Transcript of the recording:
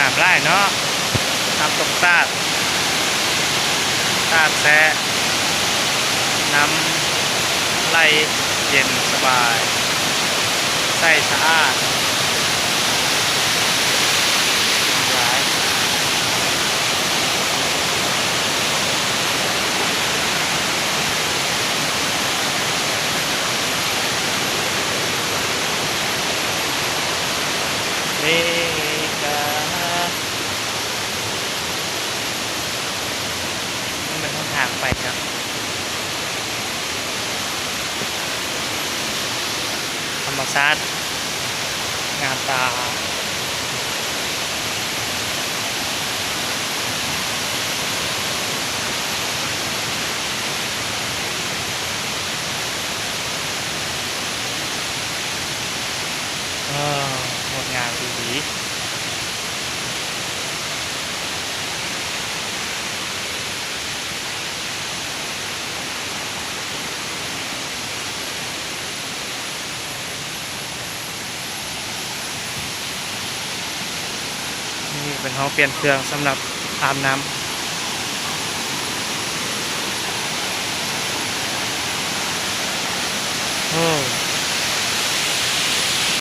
ນ້ຳຫຼາຍເນາະ ນ້ຳຕົກຕາດ ຕາດແຊະ ນ້ຳໄຫຼເຢັນສະບາຍ ໃສສະອາດ. ເມກາ ມັນເປັນຫົນທາງໄປເນາະ ທຳມະຊາດງາມຕາ. ເອີ ງົດງາມອີ່ຫຼີ. ນີ້ເປັນຫ້ອງປ່ຽນເຄື່ອງສຳລັບອາບນ້ຳ.